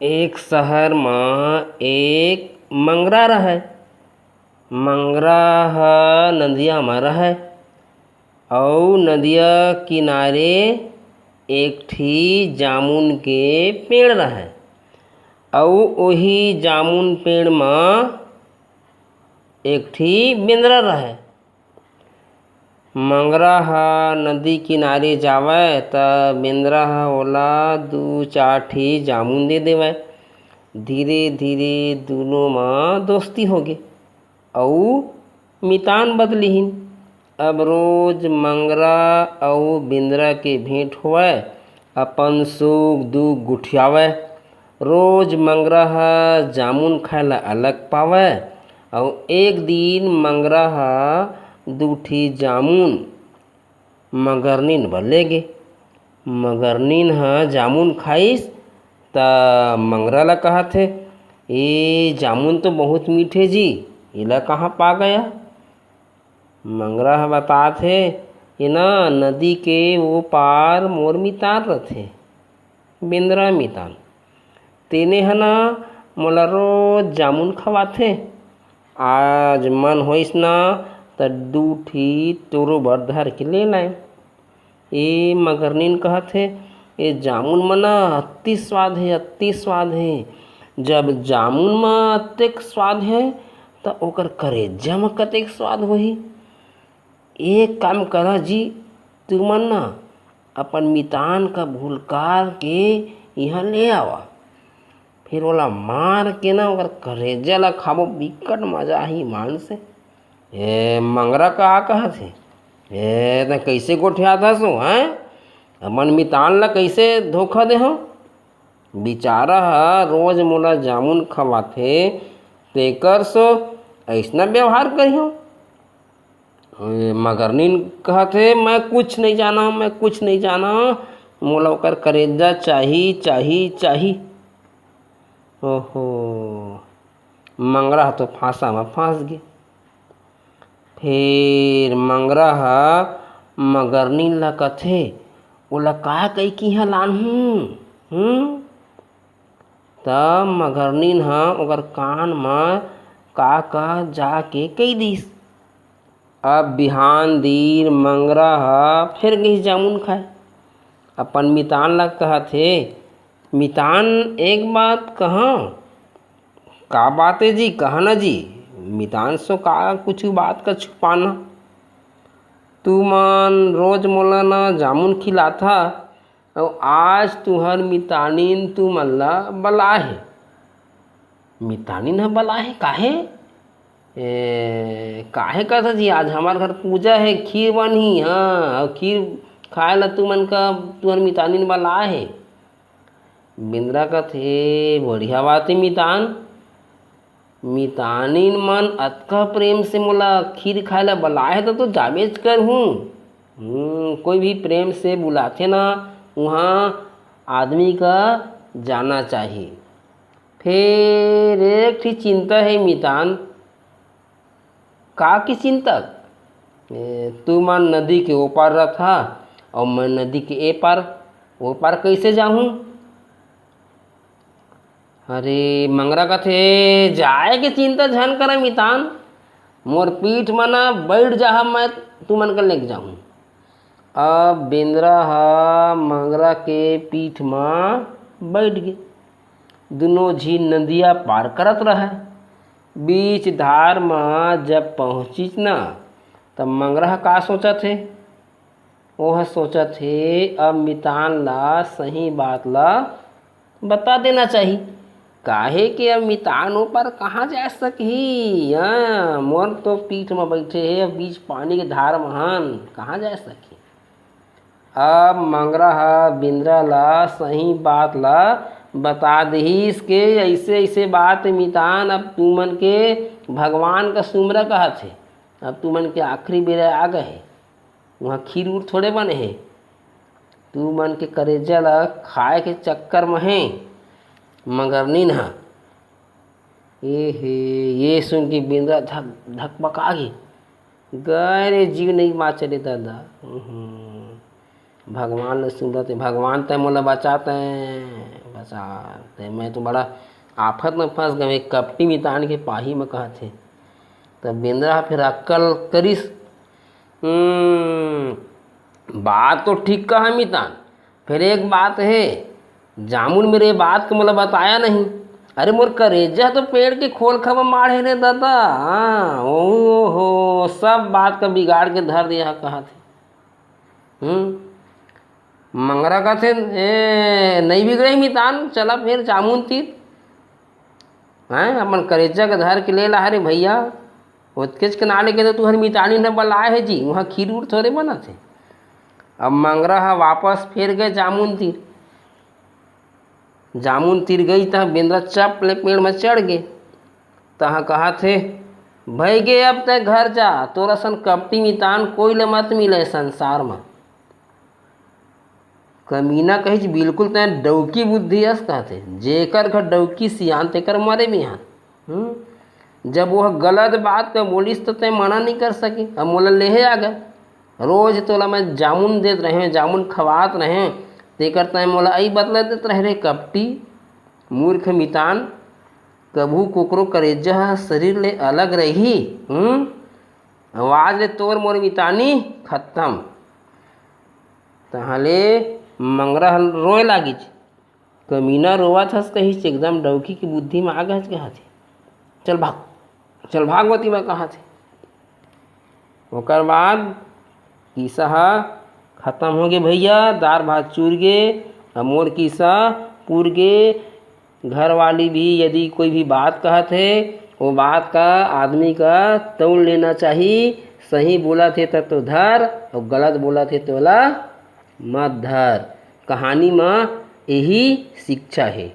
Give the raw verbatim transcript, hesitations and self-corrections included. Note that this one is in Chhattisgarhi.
एक शहर म एक मंगरा रहय। मंगरा ह नदिया म रहय, अउ नदिया किनारे एक ठी जामुन के पेड़ रहय, अउ ओही जामुन पेड़ म एक ठी बेंदरा रहय। मंगरा ह नदी किनारे जावय, त बेंदरा ह ओला दू चार ठी जामुन दे देवय। धीरे-धीरे दूनों म दोस्ती होगे, अउ मितान बदलिहिन। अब रोज मंगरा अउ बेंदरा के भेंट होवय, अपन सुख दुख गोठियावय। रोज मंगरा ह जामुन खाय ला अलग पावय, अउ एक दिन मंगरा ह दू ठी जामुन मगरनीन बर ले गे। मगरनीन ह जामुन खाइस, त मंगरा ला कहत हे, "ए जामुन तो बहुत मीठे जी, एला कहाँ पा गया?" मंगरा ह बतात हे, "ए ना नदी के ओ पार मोर मितान रथे, बेंदरा मितान। तेने ह ना मोला रोज जामुन खवाथे। आज मन होइस ना, त दू ठी तोरो बर धर के ले लाएंव।" ए मगरनीन कहत हे, "ए जामुन म ना अति स्वाद हे, अति स्वाद हे। जब जामुन म अतेक स्वाद हे, त ओकर करेजा म कतेक स्वाद होही। एक काम करा जी, तुमन ना अपन मितान का भुलकार के इहाँ ले आवा, फिर ओला मार के ना ओकर करेजा ला खाबो, बिकट मजा आही ईमान से।" ए मंगरा का कहत हे, "ए तैं कइसे गोठियात हस ओ, हैं? अपन मितान ला कइसे धोखा देहव? बिचारा ह रोज मोला जामुन खवाथे, तेकर सो अइसना व्यवहार करिहव?" ए मगरनीन कहत हे, "मैं कुछ नहीं जानव, मैं कुछ नहीं जानव, मोला ओकर करेजा चाही, चाही, चाही।" ओहो, मंगरा ह तो फांसा म फांस गे। फेर मंगरा ह मगरनीन ला कथे, "ओला का कहिके इहाँ लानहूँ?" हम्म? त मगरनीन ह ओकर कान म का का जाके कहि दिस। अब बिहान दिन मंगरा ह फेर गइस जामुन खाए। अपन मितान ला कहत हे, "मितान, एक बात कहंव।" "का बात ए जी, कहा ना जी।" "मितान सो का कुछु बात का छुपाना? तुमन रोज मोला ना जामुन खिलाथा, अउ आज तुंहर मितानिन तुमन ला बलाहे।" "मितानिन ह बलाहे, काहे?" "ए, काहे कहथा जी, आज हमर घर पूजा हे, खीर बनही, हाँ, अउ खीर खाए ला तुमन का, तुंहर मितानिन बलाहे।" बेंदरा कथे, "बढ़िया बात हे मितान, मितानिन मन अतका प्रेम से मोला खीर खाए ला बलाए हे, त तो जाबेच करहूँ।" हम्म, कोई भी प्रेम से बुलाथे ना, उहाँ आदमी का जाना चाही। फेर एक ठी चिंता हे मितान। "का के चिंता?" "ए, तुमन नदी के ओ पार रथा, अउ मैं नदी के ए पार, ओ पार कइसे जाहूँ?" अरे, मंगरा कथे, "जाए के चिंता झन करा मितान, मोर पीठ म ना बइठ जाहा, मैं तुमन के लेके जाहूँ।" अब बेंदरा ह मंगरा के पीठ म बइठ गे। दुनों झिन नदिया पार करत रहय। बीच धार म जब पहुँचिस ना, त मंगरा ह का सोचत हे? ओह सोचत हे, अब मितान ला सही बात ला बता देना चाही, काहे के अब मितान ओ पार कहाँ जा सकही? हाँ, मोर तो पीठ म बइठे हे, अब बीच पानी के धार म हन, कहाँ जा सकही? अब मंगरा ह बेंदरा ला सही बात ला बता दिहिस के अइसे अइसे बात हे मितान, अब तुमन के भगवान का सुमरा कहत हे, अब तुमन के आखिरी बेरा आ गे हे। उहाँ खीर उर थोड़े बने हे, तुमन के करेजा ला खाए के चक्कर म हे मगरनीन ह। ए हे, ये सुन के बेंदरा धक धकपका गे। गय रे, जीव नइ बाँचे रे दादा। उहुं। भगवान ल सुमरत हे, "भगवान तैं मोला बचा, तैं बचा, तैं, मैं तो बड़ा आफत म फंस गए, एक कपटी मितान के पाही म," कहत हे। त बेंदरा ह फेर अक्कल करिस, "हम्म, बात तो ठीक कहा मितान, फेर एक बात हे, जामुन मेरे बात के मोला बताया नहीं।" "अरे मोर करेजा तो पेड़ के खोल खबा माढ़े रे दादा, हाँ, ओहो, सब बात का बिगाड़ के धर दिया," कहत हे। हम्म, मंगरा कथे, "ए, नहीं बिगड़े मितान, चला फेर जामुन तीर, हैं, अपन करेजा के धर के ले ला रे भैया।" ओतकेच के नाले के तो तुहर मितानी न बलाए हे जी, वहाँ खीर उर थोरे बनत हे। अब मंगरा ह वापस फेर गए जामुन तीर। जामुन तीर गई त बेंदरा चप ले पेड़ म चढ़ गे। तहाँ कहत हे, "भई गे, अब तैं घर जा, तोर असन कपटी मितान कोई ले मत मिले संसार म।" कमीना कहिच, "बिल्कुल तैं डौकी बुद्धि अस," कहत हे, "जेकर घर डौकी सियान तेकर मरे बिहान।" हम्म? जब वो गलत बात के बोलिस त तैं मना नहीं कर सके, अब मोला लेहे आ गए। रोज तोला मैं जामुन देत रहे, जामुन खवात रहे, तेकर तैं मोला अई बदला देत रहे रे कपटी, मूर्ख मितान। कभू कोकरो करेजा ह शरीर ले अलग रही, हम्म? आवाज ले तोर मोर मितानी खत्म। तहाँ ले मंगरा ह रोए लागिच। "कमीना रोवत हस," कहिस, "एकदम डौकी के बुद्धि म आ गहच," कहत हे। "चल भाग, चल भाग," ओती म कहत हे। ओकर बाद किस्सा ह खत्म हो गे भैया, दार भात चूर गे, अब मोर किस्सा पूर गे। घर वाली भी यदि कोई भी बात कहत हे, वो बात का आदमी का तौल लेना चाही। सही बोलत हे त तो धर, और गलत बोलत हे तोला मत धर। कहानी म यही शिक्षा हे।